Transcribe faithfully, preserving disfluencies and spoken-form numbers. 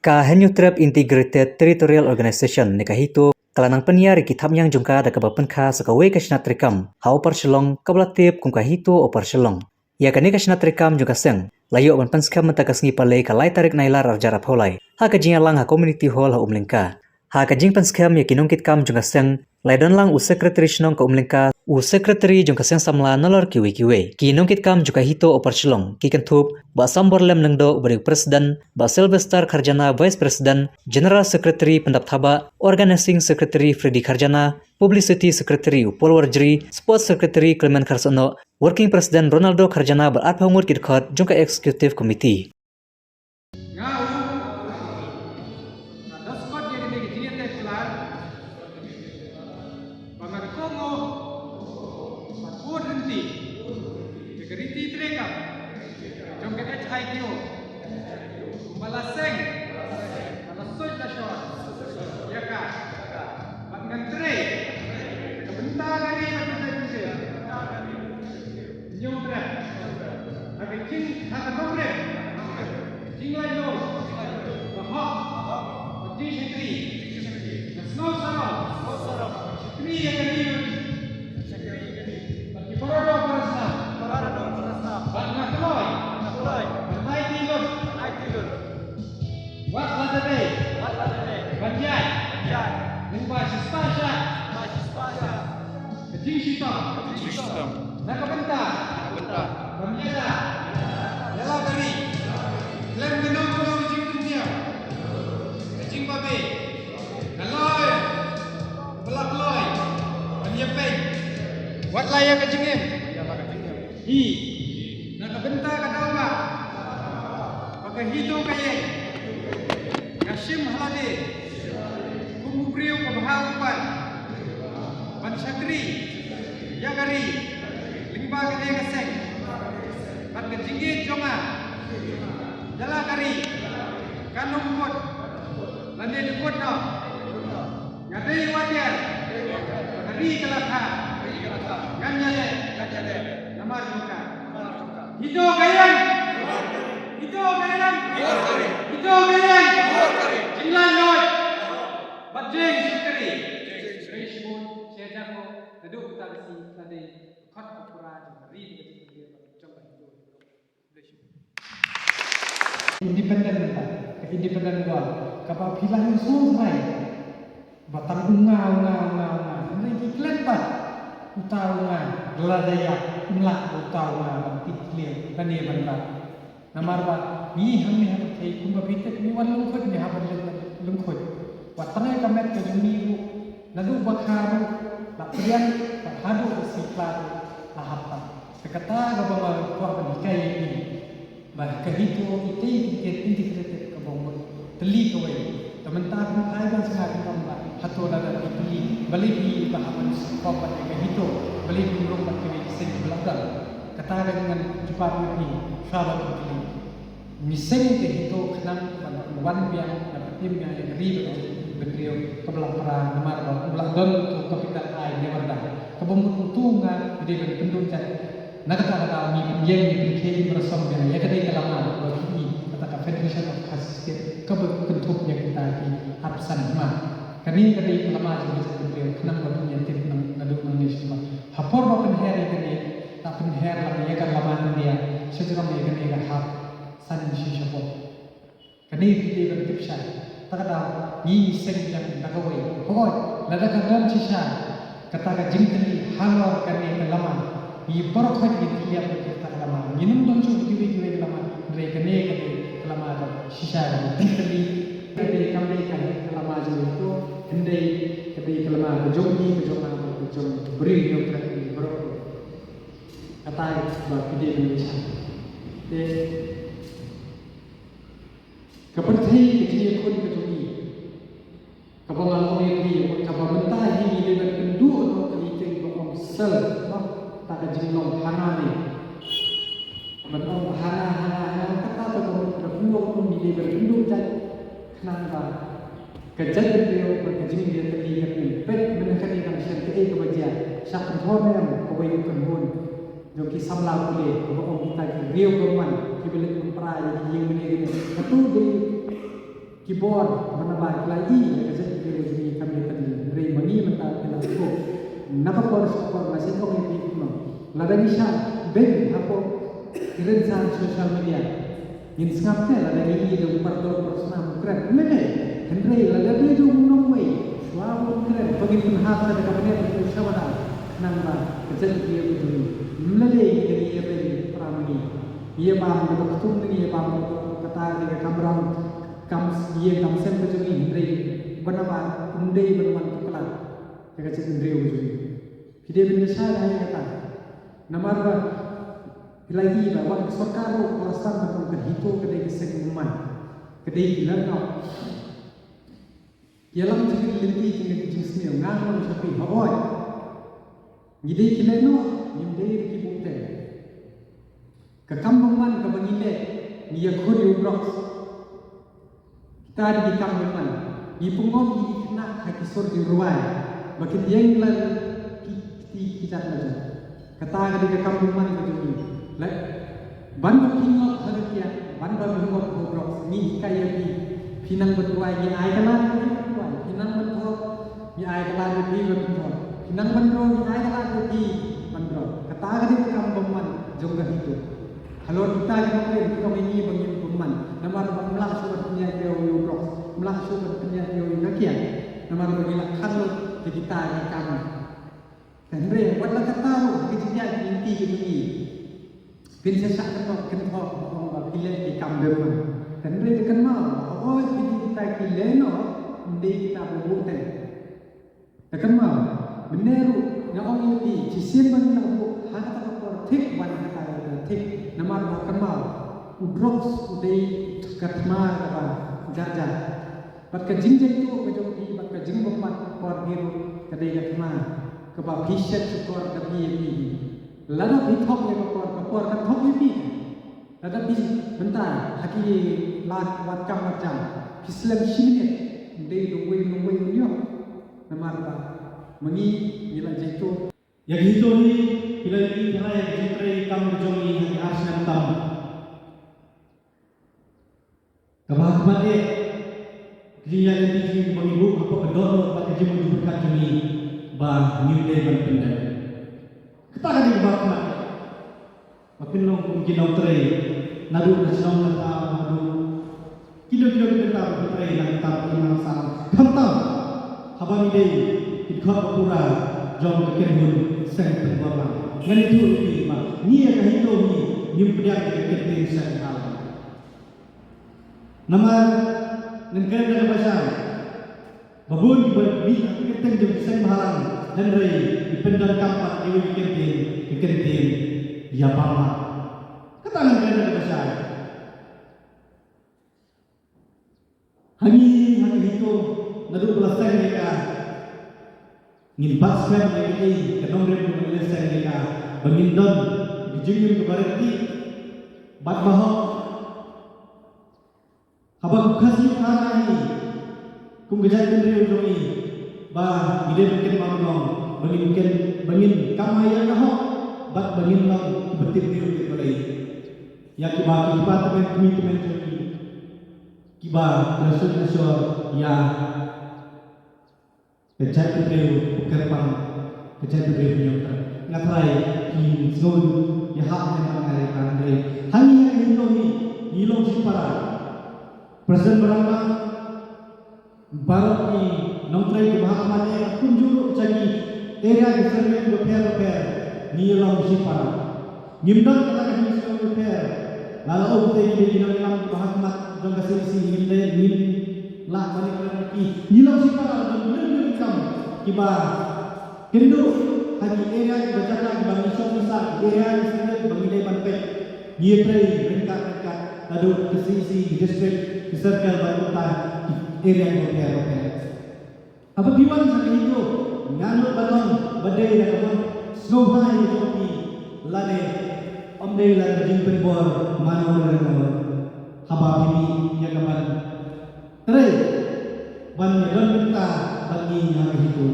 Ka Hynñiewtrep Integrated Territorial Organization ne ka HITO ka la nang pynïar ïa ki thapniang jong ka da kaba pynkha sa kawei ka shnat treikam ha Upper Shillong kaba la tip kum ka HITO Upper Shillong. Ïa kane ka shnat treikam jong ka seng la ïoh ban pynskhem mynta ka sngi Palei ka lai tarik Nailar arhajar arphew lai ha ka jingïalang ha Community Hall ha Umlyngka. Ha ka jingpynskhem ïa ki nongkitkam jong ka seng la ïadon lang u Secretary Shnong ka Umlyngka, u Secretary jong ka Seng Samla nalor kiwei kiwei. Ki nongkitkam jong ka HITO Upper Shillong ki kynthup Bah Samborlem Lyngdoh uba dei u President, Bah Sylvester Kharjana Vice President, General Secretary Pyndap Thabah, Organizing Secretary Freddy Kharjana, Publicity Secretary u Paul Warjri, Sports Secretary Clement Kharsohnoh, Working President Ronaldo Kharjana bad arphew ngut ki dkhot jong ka Executive Committee. Nga u, nga deskot ïa kane ka jingïateh kular ba ngan kohnguh bad bud ryntih ïa ka riti treikam jong ka HITO kumba la seng, ba la suid la shon ïa ka, bad ngan trei na ka bynta ka ri bad ka jaitbynriew. Hynñiewtrep. Ha ka jing, ha ka nongrim, jinglaitluid, ka hok, ka jingshakri. Nga sngewsarong, shakri ïa ka ri bad ki para doh para snam. Bad nga kloi ban aiti lut. Wat la da dei. Wat la da dei. Ban ïaid. Ban ïaid. Lyngba shispah shah. Lyngba shispah shah. Ka jingshitom. Ka jingshitom. Na ka bynta. Na ka bynta. Ban ïada. Ïa la ka ri. Khlem kano kano ka jingpyndiaw. Ka jingbabe. Nga loi. Ba la kloi. Ban ïapeit. Wat la ïa ka jingim. Ïa la ka jingim. Hi, na ka bynta ka daw ba, ba ka HITO ka ïeng. Nga shim ha lade kum u briew kaba ha u ban, ban shakri ïa ka ri lyngba kane ka seng. Bad ka jingïeit jong nga ïa la ka ri kan ym kut lane dkut noh. Nga dei wat ïa ka ri ka la kha. Ngan ïaleh namar jong ka. HITO ka ïeng. HITO ka ïeng. HITO ka ïeng. Jinglaitluid bad jingshakri. Hynrei shibun sha ka jaka naduh mynta ka sngi ka dei ka khot ka pura jong ka ri ka jong ka HITO. Independent mynta, ka independent world, kaba phi la ïohsngew shuh ba tang u nga, u nga, u nga, u nga. Hynrei ki klet pat uta u nga, lada ïa um lah uta u nga ban pyntliew lane ban rat. Namar ba ngi hangne ha pyrthei kumba phi tip ngi wan lyngkhuit, ngi hap ban lyngkhuit. Wat tang ïa ka met ka jong ngi ruh, naduh ba kha ruh la pdiang, bad haduh ba shisha ruh la hap pat. Te kata kaba nga kwah ban hikai ïa phi ba ka HITO itei i tyngkhet integrated kaba mut tylli kawei. Te mynta phin phai ban sngap phin ong ba hato lada phi tylli balei phi ba hap ban sngap ban ïa ka HITO, balei phi rung ban kiwei ki seng ba la dang. Kata ka ngan jubab ïa phi shuwa ba phin tylli. Ngi seng ïa ka HITO khnang ban wan biang na pdeng biang ïa ka ri bad ka jaitbynriew kaba la pra namar ba u la don uto u capital I never die. Kaba mut uto u nga u dei ban pynduh jait. Na kata ka daw ngi pynïeng ngi pynkhie ngi pynrasong biang ïa kane ka lama ba phi i kata ka Federation of Khasi State kaba kynthup ïa kita ki arphew san hima. Kane ka dei ka lama jong ka jaitbynriew khnang ba phin ïatip nang naduh nangne sha ba ha por ba pynher ïa kane, la pynher lang ïa ka lama India sha jrong ïa kane ka hap san shi shapoh. Kane phi dei ban tip shai. Ta ka daw ngi seng biang da kawei. Hooid, lada ka don shisha kata ka jingtylli halor kane ka lama, ngi baroh khoit ngi tylli ïa kata ka lama. Ngin ym don shuh kiwei kiwei ka lama. Hynrei kane ka dei ka lama ka shisha ka jingtylli. Ka dei kam dei ka lama jong ngi ko, hynrei ka dei ka lama ka jong ngi, ka jong nga, ka jong briew Hynñiewtrep ngi baroh. Kata ba phi dei ban tip shai. Te Ka pyrthei ka jingïakhun ka jong ngi. Kaba nga ong ïa phi, kaba mynta hi ngi dei ban kynduh noh ka lynti ba ong self, noh, ta ka jinglong ha nga ne. Ban ong ha nga, ha nga, ha nga, kata ka ba mynta ka jinglong ngi dei ban kynduh jait khnang ba ka jaitbynriew bad ka jingïatylli ka phi peit mynta kane ka shen kaei kaba jia, sha kynthor ne em kawei ka kynhun jong ki samla pule, kaba ong kita ki riew bymman kiba leit ban pra ïa ki ïing mane kane. Hato dei Ki bor ba naba ki la ïohi ïa ka jaitbynriew jong ngi kam dei tang ngi, hynrei ma ngi mynta ki la sngewthuh. Na ka por sha ka por nga sngewthuh ïa ki kumno. Lada ngi shah beiñ hapoh ki rynsan social media, ngin sngap te lada ngi ïohi da u pardor parsnam u kren. Lane hynrei lada dei jong u nongwei, shuwa ba un kren, to ngin pynhap sha da ka bniat u sha ba da nang ba ka jaitbynriew jong ngi. Ym lade ngi da ngi ïa beiñ para ma ngi. Ïa bam da ka ktum, ngi ïa bam da kata ka kamram. Kam ïa kam sem ka jong ngi hynrei ba naba um dei ban wan tuklar ïa ka jaitbynriew ka jong ngi. Phi dei ban ïa shai ïa kata. Namar ba phi la ïohi ba wat ka sorkar ruh ka la sdang ban ong ka HITO ka dei ka seng bymman. Ka dei ki lehnoh. Ïalam jong ki lynti jong ki jingsniew nga ngam sha phi hooid. Ngi dei ki lehnoh, ngim dei ki buhteng. Ka kam bymman kaba ngi leh, ngi ïakhun ïa u drugs. Kita dei ki kam bymman. Ngi pynngop ïa ki khynnah ha ki sur jong u rwai ba kin ïeng lan ki kti ki jait la jait. Kata ka dei ka kam bymman ka jong ngi. Leh ban ba phi ngop ha ka kiad, ban ba phi ngop ha u drugs, ngi hikai ïa phi. Phi nang ban duwai, ngi ai ka lad ïa phi ban duwai. Phi nang ban thok, ngi ai ka lad ïa phi ban thok. Phi nang ban draw, ngi ai ka lad ïa phi ban draw. Kata ka dei ka kam bymman jong ka HITO. Halor kita ki nongrim ki ong ïa ngi ba ngim bymman. Namar ba ym lah shuh ban pynïaid ïa u drugs, ym lah shuh ban pynïaid ïa u ka kiad. Namar ba ngi la khang lut ïa kita ki kam. Hynrei wat la katta ruh ha ka jingïaid lynti ka jong ngi, phin sa shah kynnoh kynnoh ba ong ba phi leh ki kam bymman. Hynrei da kynmaw ba hooid phi dei kita ki lehnoh, ym dei kita ba buhteng. Da kynmaw, mynne ruh nga ong ïa phi, shisien ba ngi la buh ha kata ka por thik, wan ha kata ka por thik. Namar ba kynmaw, u drugs u dei ka thma kaba jar jar. Bad ka jingjaituh ka jong phi bad ka jingbympat por phi ruh ka dei ka thma kaba phi shet shukor da phi ïa phi. Lada phi thok ïa ka por, ka por kan thok ïa phi. Lada phi mynta ha ki lad wad kam wad jam, phi slem shi minit, ym dei lungwei lungwei un ïoh. Namar ba ma ngi ngi la jaituh. Ïa ka HITO hi phi la ïohi tharai ïa ka jingtrei kam ka jong ngi ha ki ar snem tam. Kaba ha khmat eh, ka jingïaid lynti jong ngi kaba ngi buh hapoh ka dohnud bad ka jingmut jingpyrkhat jong ngi ba ngim dei ban pyndep. Kata ka dei kaba ha khmat eh. Ba phin long kum ki nongtrei naduh na shnong na thaw, naduh kino kino ki bynta ba phi trei, na bynta ba phi nang sam. Khamtam haba ngi dei ki dkhot ba pura jong ka kynhun seng pynbor lang. Ngan ïathuh ïa phi ba ngi ïa ka HITO hi ngim pdiang ïa ka kyntien seng bhalang. Namar ngan kren da kaba shai, ba bun kiba mih ha ka kyrteng jong ki seng bhalang, hynrei ki pyndonkam pat ïa ka kyntien, ka kyntien ïa bamlang. Kata ngan kren da kaba shai. Ha ngi ha ka HITO naduh ba la seng ïa ka, ngin bat skhem ïa kaei ka nongrim ba ngi la seng ïa ka, ba ngin don ka jingim kaba ryntih bad ba hok. Haba ka Khasi ka ong hi kum ka jaitbynriew jong ngi ba ngi dei ban kynmaw nong, ba ngin kyn, ba ngin kamai ïa ka hok bad ba ngin long kiba tip briew tip Blei ïa kiba ki department kmie tymmen jong ngi kiba la shu la shor ïa ka jaitbynriew kyrpang, ka jaitbynriew hynñiewtrep. Nga tharai phi sngew ïahap ne em, nga ïa ka hynrei ha ngi ha ka HITO hi ngi long shipara. President Baranda, baroh ki nongtrei kiba ha khmat eh, kumjuh ruh sha ki area ki seng bapher bapher, ngi long shipara. Ngim don kata ka jingsngew bapher. Lada ong te ki dei ki nongïalam kiba ha khmat jong ka CEC, ngim dei, ngim lah ban ïakren ïa ki. Ngi long shipara, don ki nongïalam kiba kynduh ha ki area kiba jaka kiba ngi shong ngi sah, ki area ki seng kiba ngi dei ban peit. Ngi ïatrei ryngkat ryngkat naduh ki CEC, ki district, ki circle bad uta ki area kiba pher bapher. Haba phi wan sha ka HITO, nga nud ban ong ba dei da ka ban sngewbha ïa ka jong phi, lane ym dei la ka jingpynbor mano mano haba phi mih ïa ka ban trei ban ïadon bynta bad ngi ha ka HITO.